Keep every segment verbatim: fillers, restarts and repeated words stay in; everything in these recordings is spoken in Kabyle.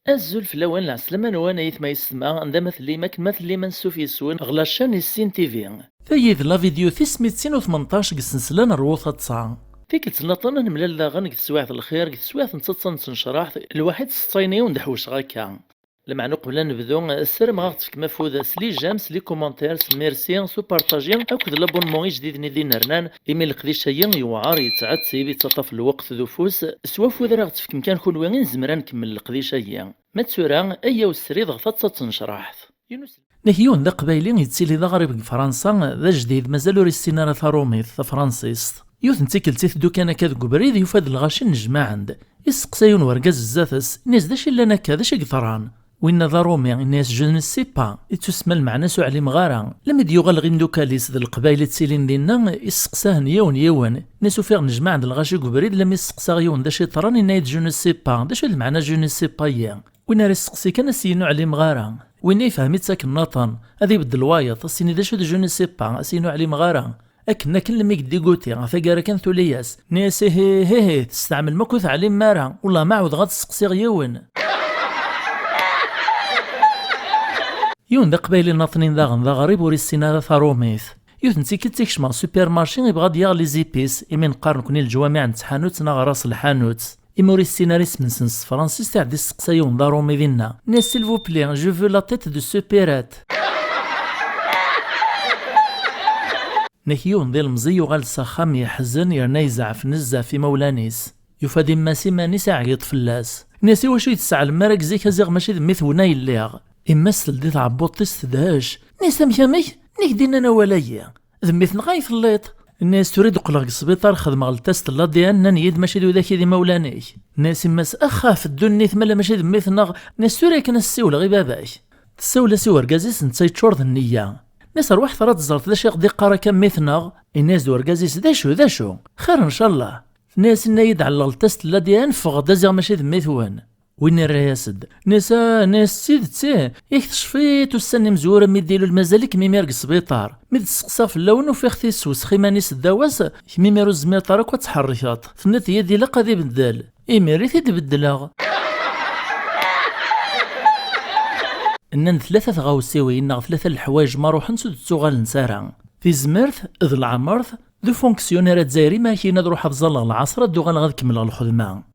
Azul fell-awen, lɛeslama-nwen, ay aytma yessetma, anda ma tellim, akken ma tellim, ansuf yes-wen ɣer la chaîne Issin T V. Tayi d la vidéo tis mitin u tmenṭac deg ssensla n Rwu Taḍsa. Tikkelt nniḍen ad nemlal daɣen deg teswiɛt n lxir, deg teswiɛt n tseḍsa n tnecraḥt, lwaḥid seṭṭayen yiwen d ḥewceɣ akka. Lameɛna uqbel ad nebdu, ssarameɣ ad aɣ-tefkem afud s les j'aime, s les commentaires, s merci, s upartaji akked l'abonnement ijdiden i d-inernan, imi leqdic-agi yewɛer, yettɛettib, yettaṭṭaf lweqt d ufus. S wafud ara aɣ-tefkem kan kunwi i nezmer ad nkemmel leqdic-agi. Ma d tura, ayyaw srid ɣer taḍsa n tnecraḥt. Nek yiwen d aqbayli yettili d aɣrib deg Fransa, d ajdid, mazal ur issin ara tarumit, tafransist. Yiwet n tikkelt iteddu kan akka deg ubrid, yufa-d lɣaci nnejmaɛen-d. Isteqsa yiwen wergaz zdat-s, inna-yas: "D acu yellan akka, d acu i yeḍran?" Winna d arumi, inna-yas: "Je ne sais pas." Ittusemma lmeɛna-s ur ɛlimeɣ ara. Lemmi d-yuɣal ɣer imdukal-is d leqbayel ittilin dinna, isteqsahen yiwen yiwen. Inna-yas: "Ufiɣ nnejmaɛen-d lɣaci deg ubrid, lemmi steqsaɣ yiwen d acu yeḍran, inna-yi-d: 'Je ne sais pas.' D acu d lmeɛna 'Je ne sais pas'-yi?" Win ara isteqsi kan, a s-yini: "Ur ɛlimeɣ ara." Winna yefhem-itt akken nniḍen, ad ibeddel wayeḍ, a s-yini: "D acu d 'Je ne sais pas'?" A s-yini: "Ur ɛlimeɣ ara." Akken akken lemmi yeddiguti, ɣer taggara kan tuli-yas. Nni-as: "Ihi, ihi, testeɛmlem akk ur teɛlimem ara. Wellah ma ɛawdeɣ ad d-steqsiɣ yiwen." Yiwen d aqbayli nniḍen daɣen d aɣrib ur issin ara tarumit. Yiwet n tikkelt ikcem ɣer supermarché, ibɣa ad d-yaɣ les épices, imi neqqar nekni leǧwamiɛ n tḥanut neɣ ras lḥanut. Imi ur issin ara isem-nsen s tefransist, iɛedda isteqsa yiwen d arumi dinna. Nni-as: "S'il vous plaît, je veux la tête de ce pirate." Nek yiwen d ilemẓi yuɣal s axxam yeḥzen yerna yezɛef nezzeh ɣef imawlan-is. Yufa-d imma-s iman-is iɛeggeḍ fell-as. Nni-as: "I wacu i tesɛelm ara deg zik a ziɣ mačči d mmi-twen ay lliɣ?" Imma-s teldi tɛebbuḍt-is tedhec. Nni-as: "Amek, amek? Nek d-innan awal-agi? D mmi-tneɣ ay telliḍ?" Nni-as: "Tura i d-qqleɣ deg sbiṭar, xedmeɣ ltest n l'A D N, nnan-iyi-d mačči d widak i d imawlan-ik." Nni-as imma-s: "Axa, ɣef ddunit, ma la mačči d mmi-tneɣ." Nni-as: "Tura akken a s-ssiwleɣ i baba-k." Tessawel-as i urgaz-is, netta yeččur d nniya. Nni-as: "Rwaḥ tura ad teẓreḍ d acu i ɣ-d-iqqar akka mmi-tneɣ." Inna-as-d urgaz-is: "D acu, d acu? Xir ncallah." Tenna-as: "Inna-yi-d ɛelleɣ ltest n l'A D N, ffɣeɣ-d a ziɣ mačči d mmi-twen." Win irra-yas-d, nni-as: "Ah," nni-as, "d tidet, ih, yak tecfiḍ ussan n imezwura mi d-ilul mazal-ikem imir deg sbiṭar. Mi d-steqsaɣ fell-awen ufiɣ-t yessewsex iman-is ddaw-as, kemm imir ur tezmireḍ ara akk ad tḥerrkeḍ. Tenniḍ-iyi-d ilaq ad ibeddel. Imir i t-id-beddleɣ." Nnan-d tlata tɣawsiwin neɣ tlata n leḥwayeǧ ma ruḥent ur d-ttuɣalent ara. Tizmert, d leɛmert, d ufunksyuner azzayri, ma akin ad ruḥeɣ ad ẓalleɣ lɛaṣer, ad d-uɣaleɣ ad kemmleɣ lxedma.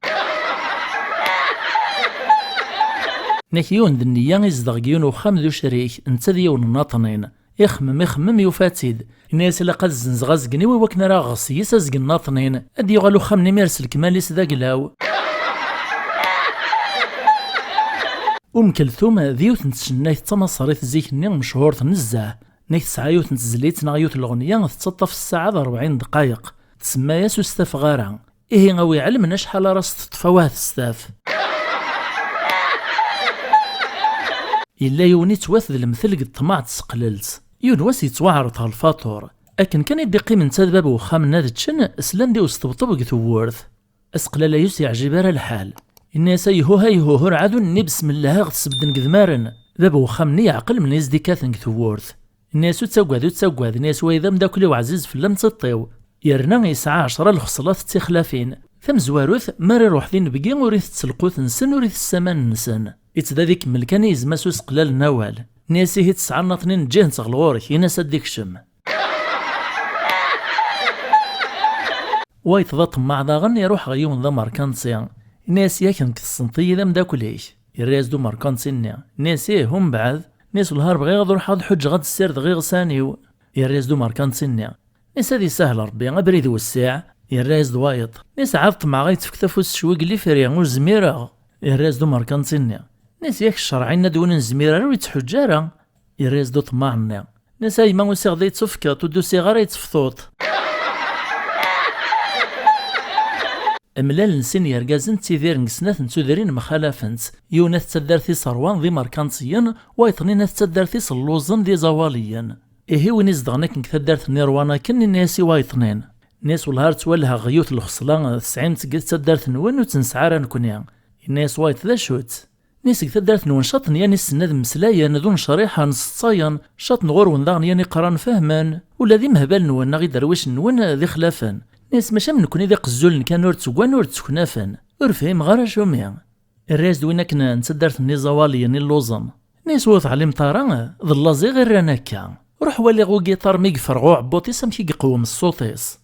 Nek yiwen d nniya izdeɣ deg yiwen uxxam d ucrik, netta d yiwen n aṭnin. Ixemmem, ixemmem, yufa-tt-id. Inna-yas: "Ilaq ad zzenzeɣ azgen-iw i wakken ara aɣeɣ s-yis azgen n aṭnin, ad d-yuɣal uxxam-nni imir s lekmal-is d aglaw." Um Kelthum d yiwet n tcennayt d tamaṣrit zik-nni mechuṛet nezzeh. Nek tesɛa yiwet n tezlit neɣ yiwet n leɣnya tettaṭṭaf ssaɛa d rebɛin dqayeq. Tsemma-yas Ur Stafeɣ Ara. Ihi a wi iɛelmen acḥal ara s-teṭṭef, awah testaf. Yella yiwen ittwat d lemtel deg ṭṭmeɛ d tseqlelt. Yiwen wass yettwaɛreḍ ɣer lfaṭur. Akken kan i d-iqqim netta d bab uxxam-nni ad ččen, slan-d i usṭebṭeb deg tewwurt. Aseqlal-a ur s-yeɛjib ara lḥal. Inna-yas: "Ayhuh, ayhuh, ur ɛad ur nenni besmellah, aɣ-t-sbedden deg idmaren." Bab uxxam-nni yeɛqel mnna i s-d-ikkaten deg tewwurt. Inna-yas: "Ur ttaggad, ur ttaggad." Inna-yas: "Wa d ameddakel-iw ɛziz fell-am, tiṭ-iw. Yerna yesɛa ɛecra lexṣlat d tixlafin. Tamezwarut, mi ara iruḥ d inebgi, ur itett lqut-nsen, ur itess aman-nsen. Itteddu ad ikemmel kan i yezma-s useqlal n awal." Inna-yas: "Ihi tesɛa nnaṭnin, ǧǧihen-tt ɣer ɣur-k, in-as ad d-ikcem." Wayeḍ d aṭemmaɛ daɣen, iruḥ ɣer yiwen d amerkanti. Inna-yas: "Yak nekk tessneḍ-iyi d ameddakel-ik?" Yerra-yas-d umerkanti-nni. Inna-yas: "Ih, umbeɛd?" Inna-yas: "Wellah ar bɣiɣ ad ruḥeɣ ad ḥuǧǧeɣ, ad ssirdeɣ iɣsan-iw." Yerra-yas-d umerkanti-nni. Inna-yas: "Ad isahel Rebbi, abrid wessiɛ." Yerra-yas-d wayeḍ. Inna-yas: "Ɛad ṭemɛeɣ ad yi-tefkeḍ afus ccwi deg lifri, ur zmireɣ." Yerra-yas-d umerkanti-nni. Inna-yas: "Yak ccreɛ yenna-d win ur nezmir ara ur yettḥuǧǧ ara." Yerra-yas-d uṭemmaɛ-nni. Inna-yas: "A yemma, usiɣ-d ad yi-tefkeḍ, ur d-usiɣ ara ad yi-teftuḍ." Mlalen sin yergazen ttidiren deg snat n tudrin mxalafent. Yiwen at taddart-is ṛwan d imerkantiyen, wayeḍnin at taddart-is lluẓen d iẓawaliyen. Ihi win izedɣen akken deg taddart-nni ṛwan akken, inna-yas i wayeḍnin. Inna-yas: "Wellah ar ttwalhaɣ yiwet lxeṣla tesɛim-tt deg taddart-nwen ur tt-nesɛi ara nekni." Inna-yas wayeḍ: "D acu-tt?" Nni-as: "Seg taddart-nwen caṭ n yan issen ad mmeslayen, d unecriḥen, seṭṭayen, caṭ n ɣur-wen daɣen yan iqran fehmen, ula d imehbal-nwen neɣ iderwicen-nwen d ixlafen." Nni-as: "Maca am nekkni d iqezzulen kan ur ttewwan ur tteknafen, ur fhimeɣ ara acumi." Irra-yas-d win akken n taddart-nni iẓawaliyen illuẓen. Nni-as: "Ur teɛlimeḍ ara, d llaẓ i ɣ-irran akka. Ruḥ wali agiṭar mi yefreɣ uɛebbuṭ-is amek i yeqwem ṣṣut-is."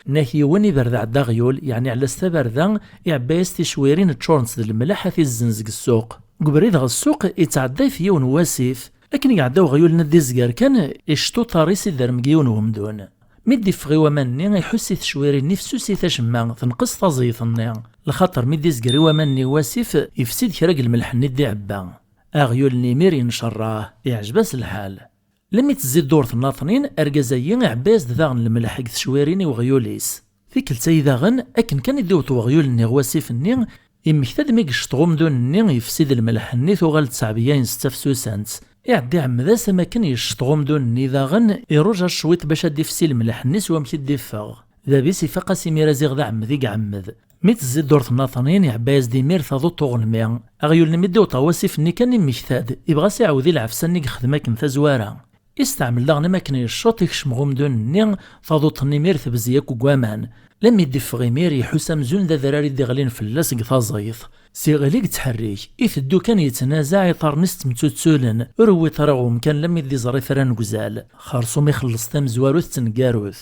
Nni-ak yiwen iberdeɛ-d aɣyul, yeɛni ɛellas tabarda, iɛebba-yas ticwirin ččurent d lemleḥ ad t-izzenz deg ssuq. Deg ubrid ɣer ssuq, ittɛedday f yiwen n wasif. Akken iɛedda uɣyul-nni ad d-izger kan, icceṭ uṭar-is iderm deg yiwen n wemdun. Mi d-iffeɣ i waman-nni, iḥuss i tecwirin-nni fessusit acemma, tenqes taẓeyt-nni. Lxaṭer mi d-izger i waman-nni wasif, ifsi-d kra deg lmelḥ-nni d-iɛebba. Aɣyul-nni imir yencerrah, iɛjeb-as lḥal. Lemmi tezzi ddurt n laṭnin, argaz-agi iɛebba-yas-d daɣen lemleḥ deg tecwirin i weɣyul-is. Tikkelt-ayi daɣen, akken kan i d-iwweḍ weɣyul-nni ɣer wasif-nni, immekta-d mi yecceṭ umdun-nni, yefsi-d lemleḥ-nni, tuɣal-d teɛbeyya-ines d tafsusant. Iɛedda iɛemmed-as am akken yecceṭ umdun-nni daɣen, iruja cwiṭ bac ad d-ifsi lemleḥ-nni s wamek i d-iffeɣ. Bab-is ifaq-as imir aziɣ d aɛemmed i iɛemmed. Mi tezzi ddurt n laṭnin, iɛebba-yas-d imir taḍuṭ uɣelmi. Aɣyul-nni mi d-iwweḍ ɣer wasif-nni kan immekta-d, ibɣa ad s-iɛawed i lɛefsa-nni i yexdem akken tazwara. Isteɛmel daɣen am akken yecceṭ, ikcem ɣer umdun-nni, taḍuṭ-nni imir tebzi akk deg waman. Lemmi d-iffeɣ imir, iḥuss amzun d adrar i d-iɣlin fell-as deg taẓeyt. S iɣil i yettḥerrik, iteddu kan yettnazaɛ, iḍarren-is ttemtuttulen, ur iwwiḍ ara ɣer umkan lemmi d-iẓer itran deg uzal. Xerṣum ixelleṣ tamezwarut d tneggarut.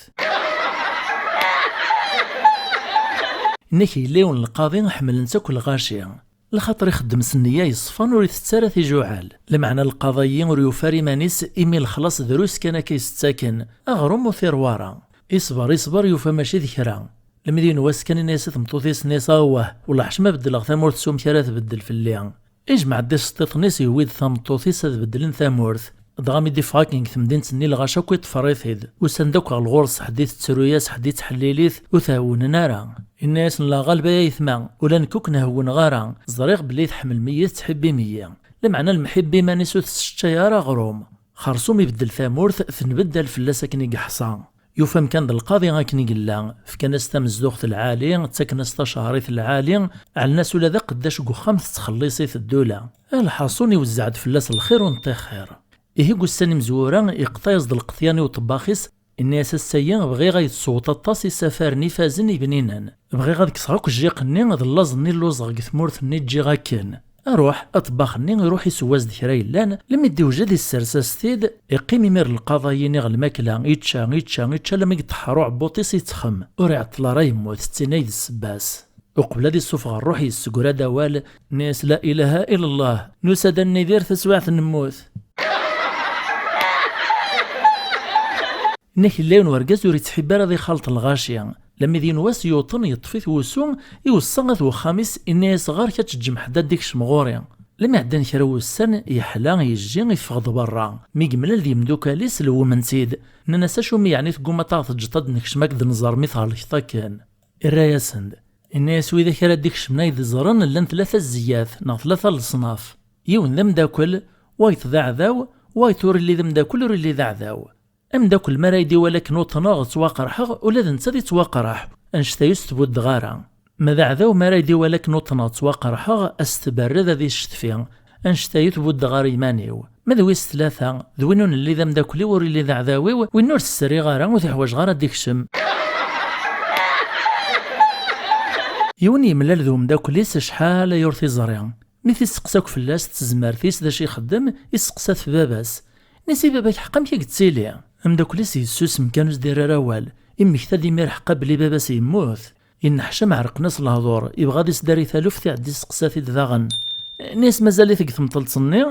Nni-ak yella yiwen lqaḍi ḥemmlen-t akk lɣaci. Lxaṭer ixeddem s nniya yeṣfan, ur itett ara tijuɛal. Lameɛna lqaḍi-agi ur yufi ara iman-is, imi lexlaṣ drus kan akka i s-ttaken, aɣrum ur t-iṛwi ara. Iṣber, iṣber, yufa mačči d kra. Lemdi n wass kan, inna-yas i tmeṭṭut-is, inna-yas: "Awah, wellah ḥecma beddleɣ tamurt s umek ara tbeddel fell-i." Ijmeɛ-d iseṭṭiṭen-is, yewwi-d tameṭṭut-is ad beddlen tamurt. Dɣa mi d-iffeɣ akken deg temdint-nni, lɣaci akk iṭṭfer-it-id. Usan-d akk ɣer ɣur-s, ḥedd itettru-yas, ḥedd ittḥellil-it, ur t-hewwnen ara. Inna-yasen: "La ɣalba ay aytma, ula nekk ur ken-hewwneɣ ara. Ẓriɣ belli tḥemmlem-iyi, tettḥibbim-iyi." Lameɛna lemḥibba iman-is ur tesseččay ara aɣrum. Xerṣum ibeddel tamurt, tenbeddal fell-as akken i yeḥṣa. Yufa amkan d lqaḍi akken i yella, fkan-as tamezduɣt lɛali, ttaken-as tacehrit lɛali, ɛellen-as ula d aqeddac deg uxxam tettxelliṣ-it ddula. Lḥaṣun iwezzeɛ-d fell-as lxir ur neṭṭixir. Ihi deg ussan imezwura, iqeṭṭa-yas-d lqeṭyan i uṭebbax-is, inna-yas: "Ass-agi bɣiɣ ad yi-tesweḍ aṭas isafaren ifazen ibninen. Bɣiɣ ad kkseɣ akk jjiq-nni d llaẓ-nni lluẓeɣ deg tmurt-nni ǧǧiɣ akken." Aruḥ, aṭebbax-nni iruḥ iseww-as-d kra yellan, lemmi d-iwjed issers-as-t-id, iqqim imir lqaḍa-yini ɣer lmakla, ičča, ičča, ičča, alammi yeṭṭeḥḥer uɛebbuṭ-is yettxem. Ur iɛeṭṭel ara yemmut, d tin ay d ssebba-s. Uqbel ad issufeɣ ṛṛuḥ, yessegra-d awal, nni-as: "La ilaha illallah, nusa-d ad nidir taswiɛt nemmut." Nni-ak yella yiwen wergaz ur ittḥibbi ara ad ixalṭ lɣaci. Lemmi d yiwen wass yuṭen, yeṭṭef-it wusu, iweṣṣa at wexxam-is, inna-yas: "Ɣer-k ad teǧǧem ḥedd ad d-ikcem ɣur-i." Lemmi ɛeddan kra wussan, yeḥla, yejji, iffeɣ-d berra. Mi yemlal d yemdukal-is, lewwmen-t-id. Nnan-as: "Acumi yeɛni teggumaḍ ad ɣ-teǧǧeḍ ad d-nekcem, ad k-d-nẓer mi thelkeḍ akken?" Irra-yasen-d, inna-yas: "Widak ara d-ikecmen ad yi-d-ẓren, llan tlata zziyyat, neɣ tlata leṣnaf. Yiwen d ameddakel, wayeḍ d aɛdaw, wayeḍ ur illi d ameddakel, ur illi d aɛdaw. Ameddakel, mi ara yi-d-iwali akken uṭneɣ, ttwaqerḥeɣ, ula d netta ad ittwaqerḥ, annect-a ur s-tbuddeɣ ara. Ma d aɛdaw, mi ara yi-d-iwali akken uṭneɣ, ttwaqerḥeɣ, ad s-tberred, ad iccetfi, annect-a ur t-buddeɣ ara iman-iw. Ma d wis tlata, d win ur nelli d ameddakel-iw, ur illi d aɛdaw-iw, win ur s-sriɣ ara, ur t-ḥwajeɣ ara ad d-ikcem." Yiwen yemlal d umeddakel-is acḥal aya ur t-iẓri. Mi t-isteqsa akk fell-as, d tezmert-is, d acu ixeddem, isteqsa-t f baba-s. Nni-as: "I baba-k ḥeqq, amek i yettili?" Ameddakel-is yessusem kan, ur s-d-irri ara awal. Immekta-d imir ḥeqqa belli baba-s yemmut. Yenneḥcam, ɛerqen-as lehdur, ibɣa ad isdari taluft, iɛedda isteqsa-t-id daɣen. Nni-as: "Mazal-it deg temṭelt-nni?"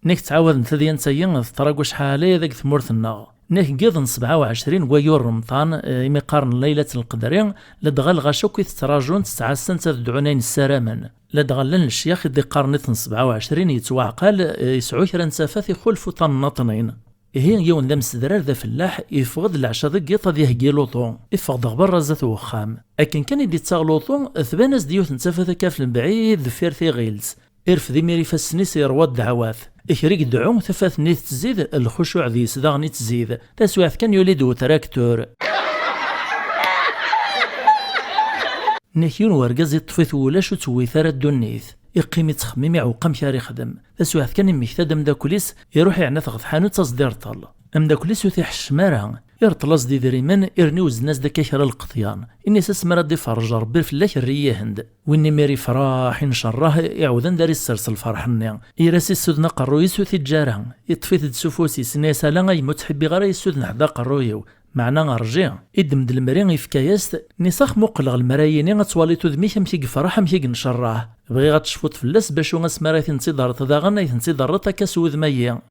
Nni-ak ttɛawaden tadyant-agi teṭṭra deg wacḥal aya deg tmurt-nneɣ. Nni-ak deg yiḍ n sebɛa u ɛecrin n wayyur Remḍan, eh, imi qqaren Laylat Lqedri, ladɣa lɣaci akk i t-ttraǧun, ttɛassan-tt, ad dɛun ayen ssaramen. Ladɣa llan lecyax i d-iqqaren iḍ n sebɛa u ɛecrin yettwaɛqal, eh, yesɛu kra n tafat ixulef uṭṭan n laṭnin. Ihi, yiwen d amsedrar d afellaḥ, yeffeɣ-d leɛca deg yiḍ ad iheggi luṭu. Iffeɣ-d ɣer berra zdat wexxam. Akken kan i d-ittaɣ luṭu, tban-as-d yiwet n tafat akka ɣef lebɛid deffir tiɣilt. Irfed imir ifassen-is, yerwa ddeɛwat. Kra i yedɛu, tafat-nni tettzid, lxucuɛ deg-s daɣen ittzid. Taswiɛt kan yuli-d utraktur. Nnak yiwen wergaz iṭṭef-it wulac, ur tewwit ara ddunit. Iqqim ittxemmim, iɛewweq amek ara ixdem. Taswiɛt kan, immekta-d ameddakel-is, iruḥ iɛenna-t ɣer tḥanut, aẓ-d irṭel. Ameddakel-is ur t-iḥeccem ara. Irṭel-as-d idrimen, irni weznen-as-d akka kra n lqeḍyan. Ini-as, asmi ara d-iferrej Rebbi fell-ak, err-iyi-hen-d. Win imir ifraḥ, incerreḥ, iɛawed anda ara issers lferḥ-nni. Ira s-issuden aqerruy-is, ur t-iǧǧa ara. Iṭṭef-it-d s ufus-is, ini-as, ala a yemma, ur ttḥibbiɣ ara issuden ḥedd aqerruy-iw. Meɛna rji. Iddem-d lemri, ifka-yas-t, nniseɣ muqleɣ lemraya-inu, ad twaliḍ udem-ik amek i yefreḥ, amek i yencerreḥ. Bɣiɣ ad tecfuḍ fell-as, bacu asmi ara ten-id-terreḍ daɣen, ay ten-id-terreḍ akka s wudem-agi.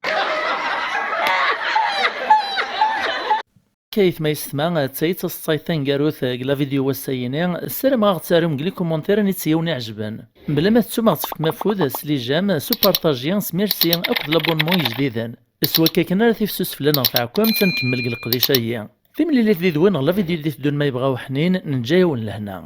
Kayt ma yessetma, d tayi d taseḍsayt taneggarut deg la vidéo wass-ayini. Ssarameɣ ad ɣ-ttarum deg les commentaires netta yiwen iɛejben. Mebla ma tettum, ad ɣ-tefkem afud s les j'aime, s upartaji, s merci akked l'abonnement ijdiden. S wakka kan ara tifsus fell-aneɣ tɛekkemt, ad nkemmel deg leqdic-agi. Timlilit did-wen ɣer la vidéo d-iteddun ma yebɣa uḥnin, neǧǧa-yawen lehna.